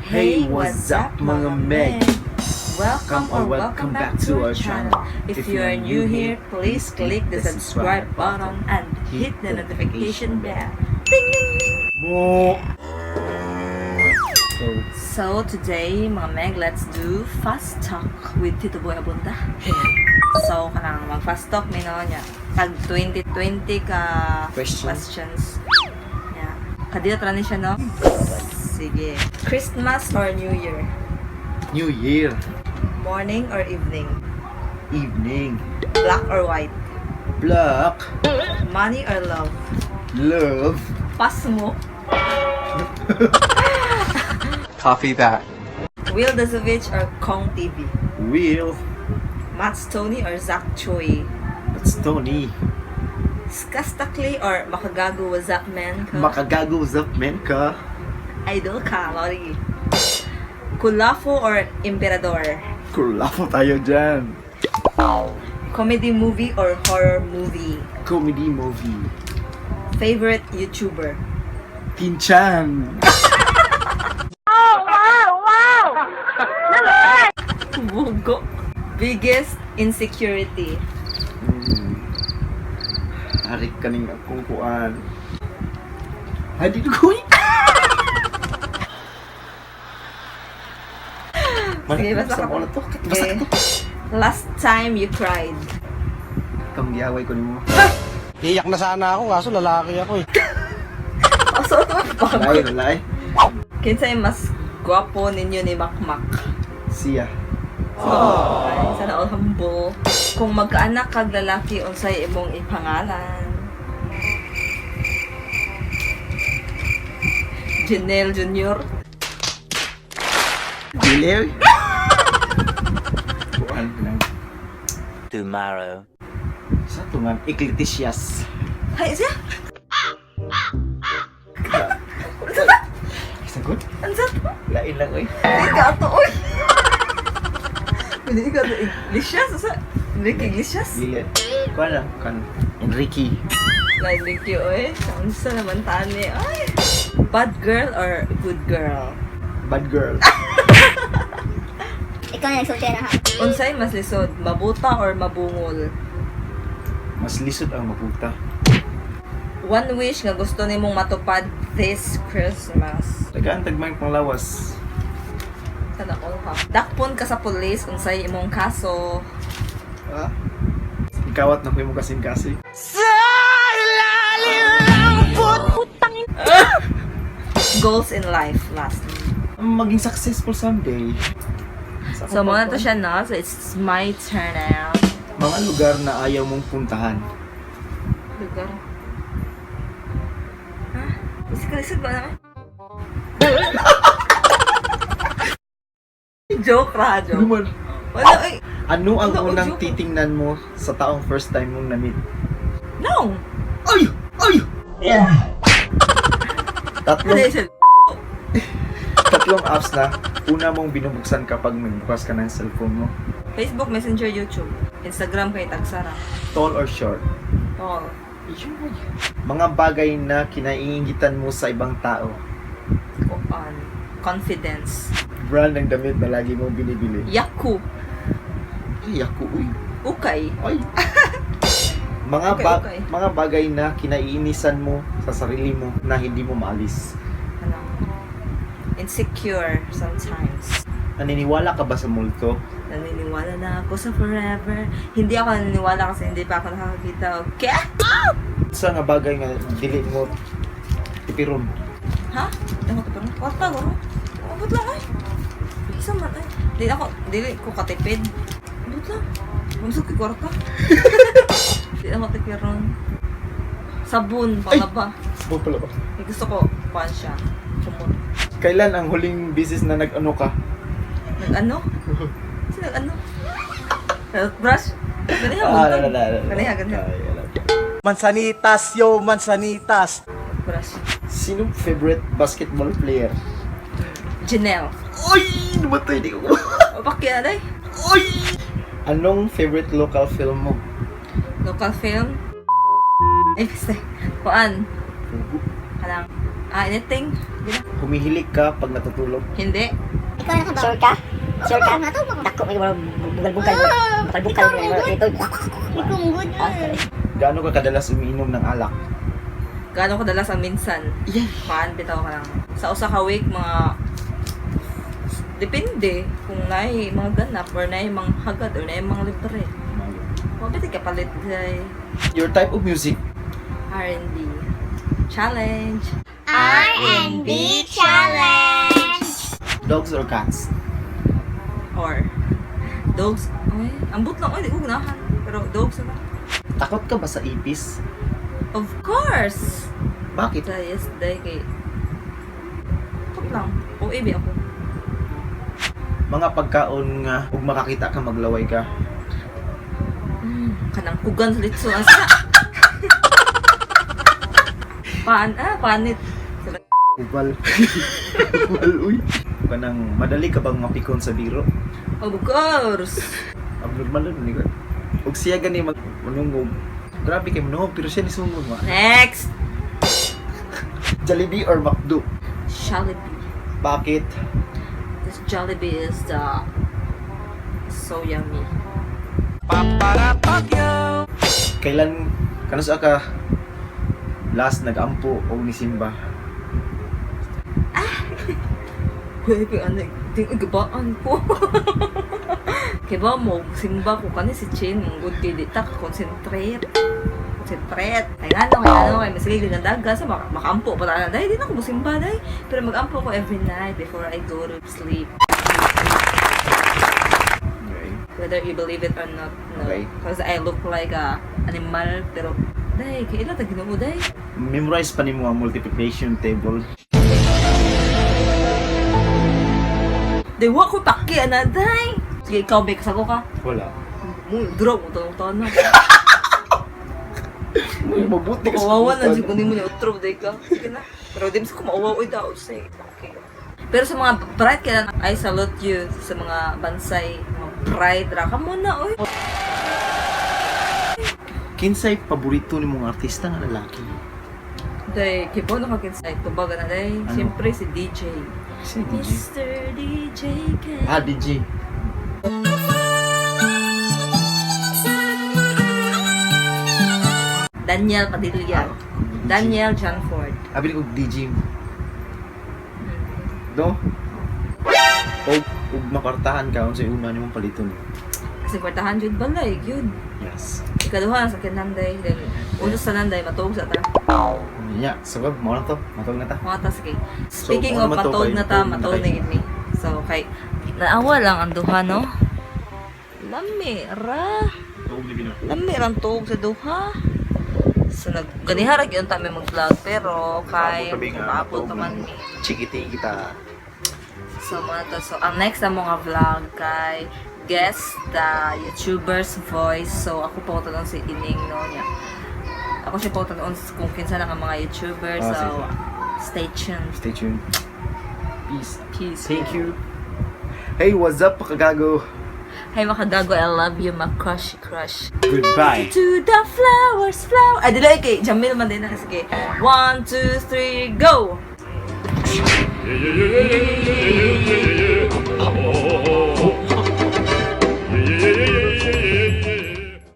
Hey, what's up, mga meg? Welcome or welcome back to our channel. If you are new here, please click the subscribe button and hit the notification bell. Ding ding ding! Mo! So, So today, mga meg, let's do fast talk with Tito Boy Abunda. So, kanang mag fast talk mi no niya. Tag 2020 ka Question. Questions. Yeah. Kadiyot ra ni siya, no? Sige. Christmas or New Year? New Year, Morning or evening? Evening, Black or white? Black, Money or love? Love, Pass mo. Copy that. Will Dasovich or Kong TV? Will, Matt Stoney or Zach Choi? It's Tony, Skastakli or Makagago Wazap Man ka? Makagago Zap Men ka, Idol ka, Lori. Kulafo or Emperador? Kulafo tayo dyan, Comedy movie or horror movie? Comedy movie, Favorite YouTuber? Kinchan, Bugo. Biggest insecurity? Harik kaning akong kuan. Ay, dito ko. Sige, basta Basta ka. ko na to. Basta Okay. ka to. Last time you cried? Kang giyaway ko nimo. Iyak na sana ako kaso lalaki ako eh. Oh, so ito Walay, walay. Kinsay mas gwapo ninyo ni Makmak? Siya. Oh. Ay, sana all humble. Kung magkaanak kag lalaki, unsay imong ipangalan? Janelle Jr. Dili. Kuan lang. Tomorrow. Sa tungan, Eclitisias. Hay siya? Sagot? Ano sa to? Lain lang, oy. Hindi ka ato, oy! Hindi ka ato. Iglesias? Sa? Enrique Iglesias? Dili. Kuan lang, kuan. Enrique. Like, oy. Unsa naman tani, oy. Bad girl or good girl? Bad girl. Ikaw na nagsulti na ha. Unsay mas lisod, mabuta or mabungol? Mas lisod ang maputa. One wish nga gusto nimong matupad this Christmas. Tagaan tagmang panglawas. Sana all ha. Dakpon ka sa pulis unsay imong kaso? Ha? Ikawat na ko yung kasing-kasing. Goals in life, last. Maging successful someday. Sa So akong mo na to pagkuhan. siya na. So it's my turn now. Mga lugar na ayaw mong puntahan. Lugar. Ha? Isig ba naman? Joke ra, joke. Naman. Wala, ay. Ano ang Ano, unang joke. titingnan mo sa taong first time mong na-meet? No! Ay! Ay! Tatlong, Ano siya? tatlong apps na una mong binubuksan kapag nagbukas ka ng cellphone mo. Facebook, Messenger, YouTube. Instagram kay Tagsara. Tall or short? All. Mga bagay na kinaiingitan mo sa ibang tao. On. Confidence. Brand ng damit na lagi mong binibili. Yaku. Ay, ako, uy. Ukay. Ay. Mga Okay. Mga bagay na kinaiinisan mo sa sarili mo na hindi mo maalis. Ano? Insecure sometimes. Naniniwala ka ba sa multo? Naniniwala na ako sa forever. Hindi ako naniniwala kasi hindi pa ako nakakakita. Okay? Sa nga bagay nga dili mo tipiron. Ha? Hindi ako tipid. Kwarta, guro. Abot lang ay. Isa man ay. Dili ako, dili ko katipid. Abot lang. Bunsog kay kwarta. Dili ako tipiron. Sabon, palaba. Sabon pala ba? May gusto ko, kuhan siya. Kumot. Kailan ang huling bisis na nag-ano ka? Nag-ano? Sino nag-ano? Brush? Ganiha, Ah, buntag. la, la, la, la. Ganiha, ganiha. Ay, alam. Mansanitas yo, mansanitas. Brush. Sinong favorite basketball player? Janelle. Ay! Namatay, di ko. O, bakit na? Ay! Anong favorite local film mo? Local film? Ay, basta. Kuan. Kanang, Ah, anything? Hindi na. Humihilik ka pag natutulog. Hindi. Sure ka? Sure ka? Dako may mga bugal-bugal. Bukal-bukal ito. Gaano ka kadalas umiinom ng alak? Gaano kadalas ang minsan? Yeah. Paan, bitaw ka lang. Sa usa ka week, mga depende kung naay mga ganap or naay mga hagad or naay mga libre. Mabiti ka palit kay Your type of music. R&B. Challenge. R&B challenge. Dogs or cats? Or dogs. Ay, ambot lang. Ay, di ko ganahan. Pero dogs na lang. Takot ka ba sa ipis? Of course! Bakit? Sa yes, day kay... Takot lang. O, ibi ako. Mga pagkaon nga ug makakita ka maglaway ka. Kanang kugan sa litso. Ang sa... Paan, ah, panit. Ubal. Ubal, uy. Kanang madali ka bang mapikon sa biro? Of course! Abnormal lang ni ko. Ug siya gani mag manungog. Grabe kay manungog pero siya ni sungog ma. Next! Jollibee or McDo? Jollibee. Bakit? This Jollibee is the... So yummy. Kailan kanus ka last nagampo og nisimba? Uy, kay ano, ting gabaan ko. Kay ba mo, simba ko kani si Chin, mong good kay di ta concentrate. Concentrate. Kay ngano, kay ano, kay masige daga sa makaampo pa ta na. Dai, di na ko mosimba dai. Pero magampo ko every night before I go to sleep. Okay. Whether you believe it or not, no. Okay. Because I look like a animal, pero dai, kay ila ta Ginoo dai. Memorize pa nimo ang multiplication table. Dai wa ko paki ana dai. Sige, ikaw be kasago ka. Wala. Mo, dura mo tanong na. Uy, mabuti ka sa Kawawa na, butan. jud kunin mo ni utro, day ka. Sige na. Pero di ko mauwaw, uy, daw, say. Okay. Pero sa mga bright kailan, I salute you sa mga bansay, mga bright, ra ka muna, uy. Kinsay paborito nimong artista nga lalaki? Day, kibo na kakinsay, tubaga na, day. Ano? Siyempre, si DJ. Si DJ. Mr. DJ K. Ah, DJ. Daniel Padilla. Ah, Daniel John Ford. Abi ko DJ. No? Og ug makwartahan ka unsay una nimong paliton. Kasi kwartahan jud balay, yun. Yes. Ikaduha sa kinanday, then uno sa nanday, matuog sa ta. Nya, sabab mo na to. Matog na ta. Mga ta, sige. Speaking So, of kung matuog na ta, matog matuog na na gid mi. So, kay naawa lang ang duha, no? Lami ra. Lami rang tuog sa duha. So, nag ganiha ra gyud ta mi mag-vlog pero kay maabot naman mi. Chikiti kita. So, mga to. So, ang next na mga vlog kay guess the YouTuber's voice. So, ako po tanong si Ining, no, niya. Ako siya po tanong kung kinsa na ang mga YouTuber. Ah, So, sige. stay tuned. Stay tuned. Peace. Peace. Thank you. Hey, what's up, pakagago? Hey, makagago, I love you, my crush, crush. Goodbye. To the flowers, flower. Ay, dili, kay Jamil man din na. Sige. One, two, three, go! Yeah, yeah, yeah, yeah, yeah, yeah, yeah, yeah. Oh, oh, oh.